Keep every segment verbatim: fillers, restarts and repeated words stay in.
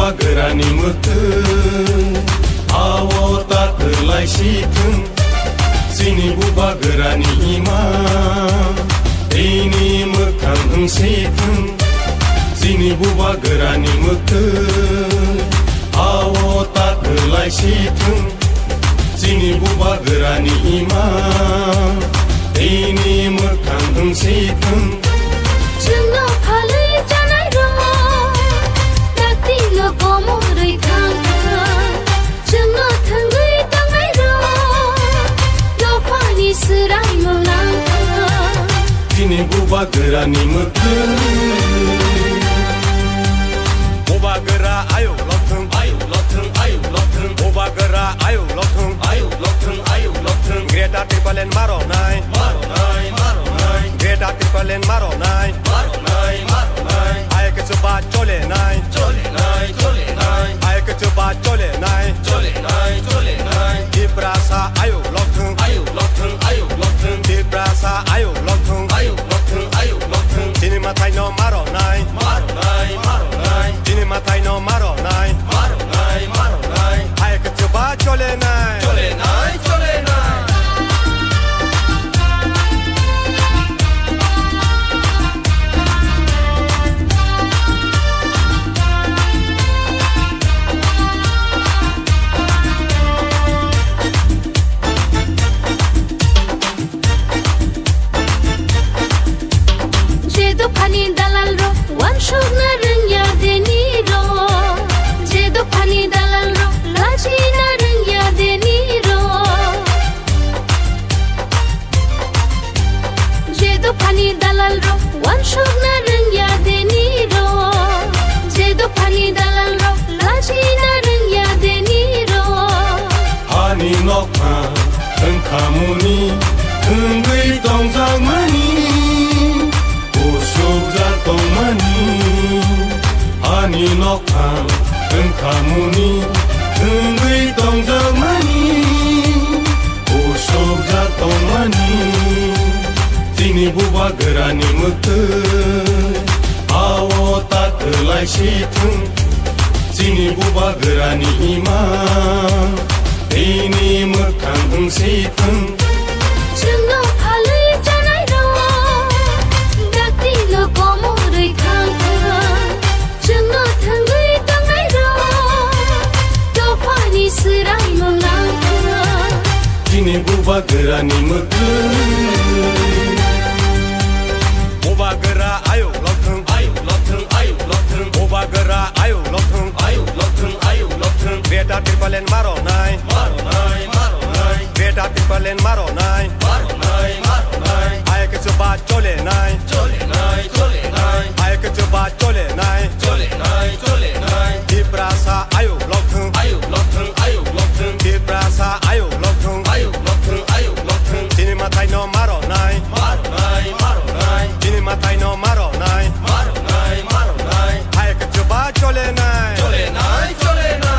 Bubagrani mwktwi, ao ta kwlai si thung. Chini bubagrani ima, tini mwkhang wng si thung. Chini bubagrani mwktwi, ao ta kwlai si thung. Chini bubagrani ima, tini mwkhang wng si thung. Chwngno phalwi chanai rok, dakti no komorwi thang thang. Chwngno thwngwi tongnai rok, dophani swrai mwlang thang. Chini bubagrani mwktwi. Bubagra ayuk lokthung, ayuk lokthung, ayuk lokthung. Bubagra ayuk lokthung, ayuk lokthung, ayuk lokthung. Greater Tipraland maronai, maronai, maronai. Greater Tipraland maronai, maronai, maronai. Ayuk chuba cholenai, cholenai, cholenai. Ayuk chuba cholenai, cholenai, cholenai. Tiprasa ayuk lokthung, ayuk lokthung, ayuk lokthung. Tiprasa ayuk lokthung, ayuk lokthung, ayuk lokthung. Chini mathai no maronai, maronai, maronai. Chini mathai no maronai, maronai, maronai. Ayuk chuba cholenai, cholenai, cholenai. Je dophani dalal rok wansukna rwngya deni rok, je dophani dalal rok lachina rwngya deni rok. Je dophani dalal rok wansukna rwngya deni rok, je dophani dalal rok lachina rwngya deni rok. Hani nokha wngkhamuni wngwi tongjakmani, usukjak tongmani. Hani nokha wngkhamuni wngwi tongjakmani, usukjak tongmani. Chini bubagrani mwktwi, ao ta kwlai si thung. Chini bubagrani ima, tini mwkhang wng si thung. Chwngno phalwi chanai rok, dakti no komorwi thang thang. Chwngno thwngwi tongnai rok, dophani swrai mwlang thang. Chini bubagrani mwktwi. Bubagra ayuk lokthung, ayuk lokthung, ayuk lokthung. Bubagra ayuk lokthung, ayuk lokthung, ayuk lokthung. Greater Tipraland maronai, maronai, maronai. Greater Tipraland maronai, maronai, maronai. Ayuk chuba cholenai, cholenai, cholenai. Ayuk chuba cholenai, cholenai, cholenai. Tiprasa ayuk lokthung, ayuk lokthung, ayuk lokthung. Tiprasa ayuk lokthung, ayuk lokthung, ayuk lokthung. Chini mathai no maronai, maronai, maronai. Chini mathai no maronai, maronai, maronai. Ayuk chuba cholenai, cholenai, cholenai.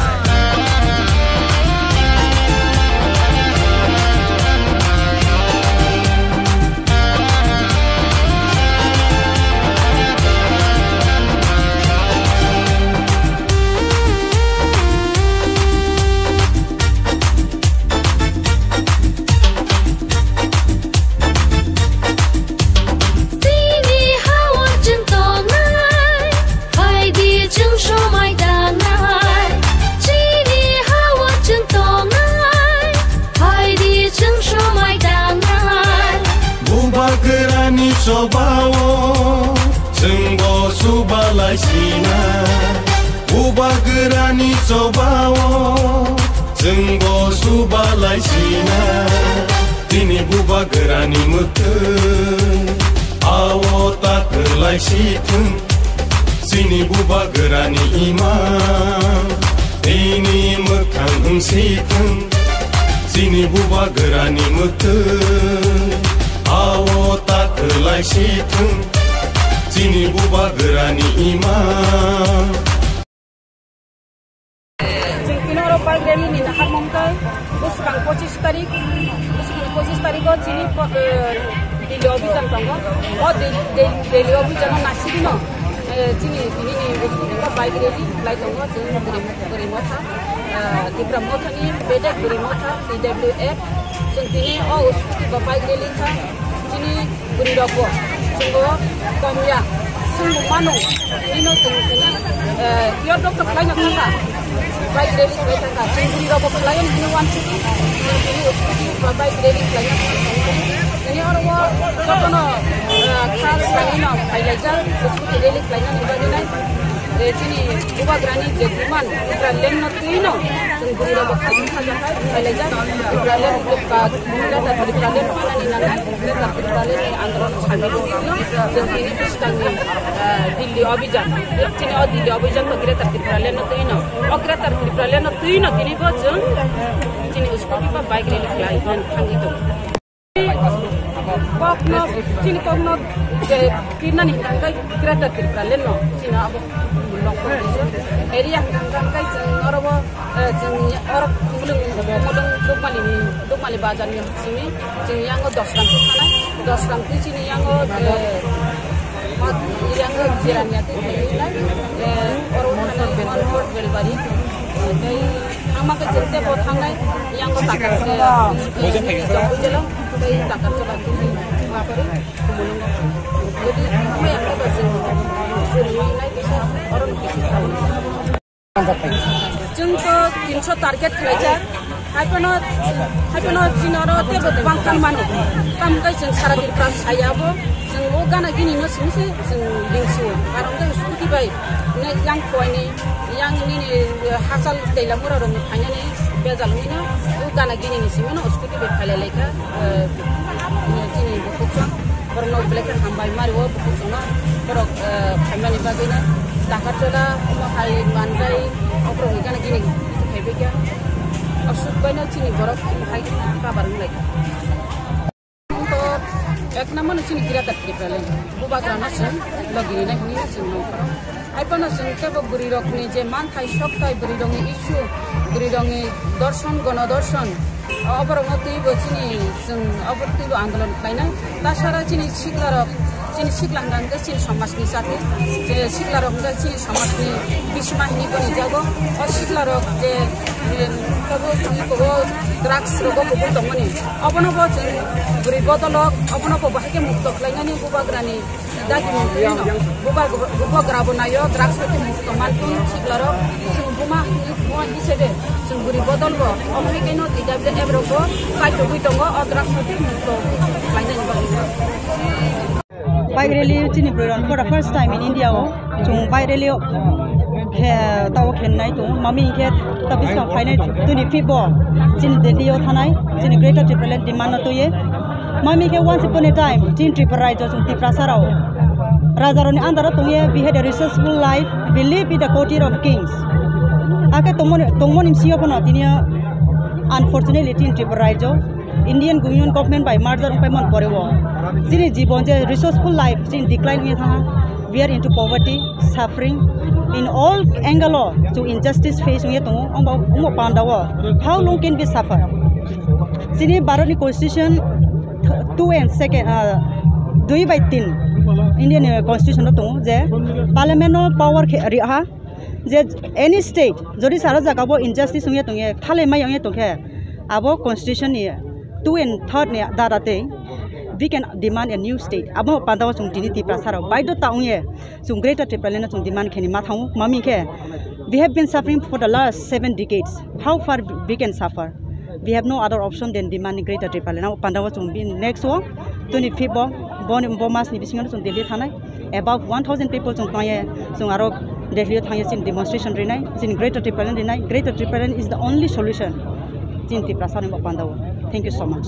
Chini ha-o chwng tongnai, phaidi chwng somai tangnai. Chini ha-o chwng tongnai, phaidi chwng somai tangnai. Bubagrani chobao chwngbo subalai sinai. Bubagrani chobao chwngbo subalai sinai. Chini bubagrani mwktwi, ao ta kwlai si thung. Chini bubagrani ima, tini mwkhang wng si thung. Chini bubagrani mwktwi, ao ta kwlai si thung. Chini bubagrani ima. Chwng tini oro bike rally ni naharmung khe bwskang pochis tarik, bwskang pochis tarik o chini po-, eh, Delhi obhijan tongo. O Delhi, Delhi, Delhi obhijan o naisingwi no Eh, chini tini ni uskuti ba bike rally khlai tongo, chwng bwrwi, bwrwi motha, ah, Tipra mothani bedek bwrwi motha, T W F. Chwng tini o uskuti ba bike rally kha, chini bwrwi rok bo chwng bo kom ya, chwng bo mano, tini no chwng tini, eh, your doctor khlai no thang kha, bike rally khlai thang kha, chwng bwrwi rok bo khlai o, tini one fifty, chwng tini uskuti ba bike rally khlai no thang kha. Tini oro o jotono, eh, kha swrangwi no phailaijak, uskuti rally khlainani bagwi nai. Eh, chini bubagrani je demand, Tipraland no twi no, chwng bwrwi rok bo kha swng kha jakhai phailaijak, Tipraland, ah, Greater Tipraland manani nangnai, Greater Tipraland ni andolon sami rwino, chwng tini bwskangni, eh, Delhi obijan, chini o Delhi obijan bo Greater Tipraland no twi no, o Greater Tipraland no twi no tini bo chwng chini uskuti ba bike rally khlai nani thangwi tongo. Kokno, chini kokno je pirnani hwnkha hwnkhe Greater Tipraland no, chini abo Nongkhor area hwnkha hwnkhe chwng oro bo, eh, chwng oro Khumulwng, Khumulwng Dukmali ni, Dukmali bazar ni simi chwng yango dos rang twi thanai, dos rang twi chini yango, eh, Mat, yang Jirania twi thai nai, eh, oro thanai Manpur Belbari, eh, tei thangma khe chwng tebo thangnai, yang bo takar se, eh, jongoi jelo, tei takar chola twi ma kori, Khumulwngo. Jadi, thangma yang tebo chwng, chwng nai kisa, oro no kisa. Chwng to tinso target khlaijak. Haiphano, haiphano chini oro teibo bang khan mano. Tamo khe chwng sara Tripura saya bo. Chwng o gana gini no simi se chwng lingsu. Karon khe scooty bai ne yang khoini, yang nini hachal teila mura rok ni phainani bejal wngwi no o gana gini ni simi no scooty bai phailai lai kha. Eh, chini bukhuk chwng. Borokno belai khe hambai mari o bukhuk chwngno borok, eh, phaimani bagwino Dakarchola, omo hai Manjai, oborok ni gana gini kisa phaibai kha. Aswk baino chini borok omo hai kabar wng lai kha. To ek number no chini Greater Tipraland, bubagrano chwng logi rinai hwnwi chwng nongkhoro. Haiphano chwng teibo bwrwirokni je manthai sokthai, bwrwirokni issue, bwrwirokni dorson, gono dorson, oborokno twibo chini, chwng obo twibo andolon khlainai. Tasara chini siklarok, chini sikla hwnkha hwnkhe chini somajni chati, je siklarok hwnkha chini somajni bisma hinwi goni jago. O siklarok je, em, abo, abo drugs rogo kubui tongmani, obono bo chwng bwrwi bodolok, obono bo bahai khe mukto khlainani bubagrani dagi mukti no. Buba-, bubagra bo naio, drugs hoite mukto mantun siklarok, chwng buma, buma hisebe, chwng bwrwi bodol bo, omo hai khe no T W F rok bo fight rwgwi tongo, o drugs hoite mukto khlainani bagwi. Bike rally chini bwrwi rok for the first time in India o chwng bike rally o khe tao khenai tongo, mami hinkhe ta bwskang phainai twenty fifth bo chini Delhi o thanai chini Greater Tipraland demand no twiwi. Mami khe once upon a time, chini Tripura rajyo chwng Tiprasa rao. Raja rao ni under o tongye, we had a resourceful life, we live in the courtyard of kings. Akhe tongmoni, tongmoni bisi o phano tini o, unfortunately, chini Tripura rajyo, Indian Union government bai merger wngpai mon pore o. Chini jibon je resourceful life, chini decline wngya thangha. We are into poverty, suffering in all angle o chwng injustice face wngya tongo, ongba, ongba panda o how long can we suffer? Chini Bharat ni constitution th-, two and second, ah, dui bai tin Indian, eh, constitution o tongo je parliament no power khe ri ha je any state jodi sara jaga bo injustice wngya tongya, thalai mai wngya tongkhe abo constitution ni two and third ni dara tei we can demand a new state. Abo panda o chwng tini Tiprasa rok baidhota wngya. Chwng Greater Tipraland no chwng demand khaini ma thango, mami khe we have been suffering for the last seven decades. How far we can suffer? We have no other option than demanding Greater Tipraland. Abo panda o chwng bini next o twenty fifth bo, bo, bo mas ni bisingo chwng Delhi thanai. About one thousand people chwng thangye, chwng aro Delhi o thangye chini demonstration rinai, chini Greater Tipraland rinai. Greater Tipraland is the only solution. Chini Tiprasa ni bo panda o. Thank you so much.